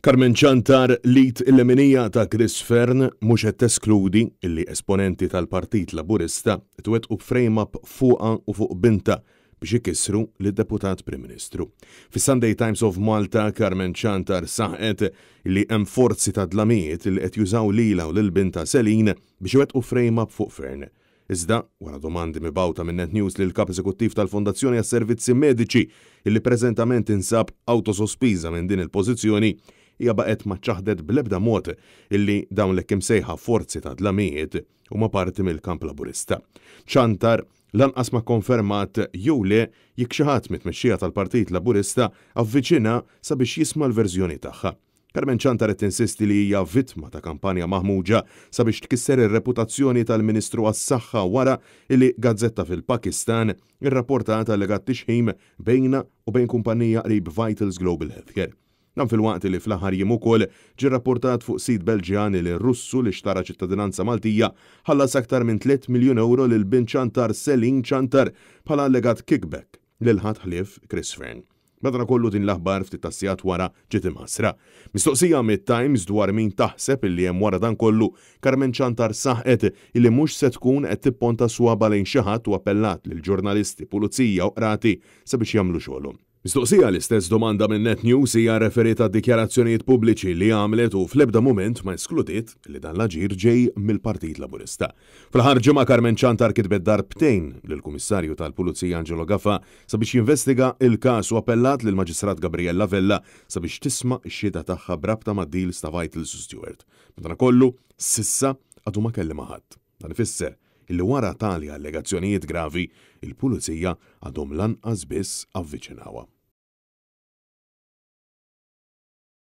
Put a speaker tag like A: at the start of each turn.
A: Carmen Ciantar, l-id il-leminija ta' Chris Fearne, mhux qed teskludi li esponenti tal-Partit Laburista qed iwettqu frame-up fuqha u fuq bintha biex ikissru lid-Deputat Prim Ministru. Fis-Sunday Times of Malta, Carmen Ciantar saħqet li hemm forzi ta' dlamijiet li qed jużaw lilha u lil bintha Celine biex iwettqu frame-up fuq Fearne. Iżda, wara domandi mibgħuta minn Net News lill-Kap Eżekuttiv tal-Fondazzjoni għas-Servizzi Mediċi, illi preżentament tinsab awtosospiża minn din il-pożizzjoni, hija baqgħet ma ċaħdet bl-ebda mod illi dawn l-hekk imsejħa forzi ta' dlamijiet huma parti mill-kamp Laburista. Ciantar lanqas ma kkonfermat jew le jekk xi ħadd mit-tmexxija tal-Partit Laburista avviċinha sabiex jisma' l-verżjoni tagħha. Carmen Ciantar qed tinsisti li hija vittma ta' kampanja maħmuġa sabiex tkisser ir-reputazzjoni tal-Ministru għas-Saħħa wara li gazzetta fil-Pakistan irrapportat allegat tixħim bejnha u bejn kumpanija qrib Vitals Global Healthcare. Dan filwaqt li fl-aħħar jiem ukoll ġie rrapportat fuq sit Belġjan li Russu li xtara ċittadinanza Maltija ħallas aktar minn 3 miljun ewro lil bint Ciantar Celine Ciantar bħala allegat kickback lil ħadd ħlief Chris Fearne. Madanakollu din l-aħbar ftit tas-sigħat wara ġiet imħassra. Mistoqsija mit-Times dwar min taħseb illi hemm wara dan kollu, Carmen Ciantar saħqet illi mhux se tkun qed tipponta swaba' lejn xi ħadd u appellat lill-ġurnalisti, pulizija u qrati sabiex jagħmlu xogħolhom. Mistoqsija l-istess domanda minn Net News hija rreferiet għad-dikjarazzjonijiet pubbliċi li għamlet u fl-ebda mument ma eskludiet li dan l-aġir ġej mill-Partit Laburista. Fl-aħħar ġimgħa Carmen Ciantar kitbet darbtejn lill-Kummissarju tal-Pulizija Angelo Gafà sabiex jinvestiga l-każ u appellat lill-Maġistrat Gabriella Vella sabiex tisma' x-xhieda tagħha b'rabta mad-deals ta' Vitals u Steward. Madankollu, s'issa għadu ma kellimha ħadd. Dan ifisser illi wara tali allegazzjonijiet gravi, il-Pulizija għadhom lanqas biss avviċinawha.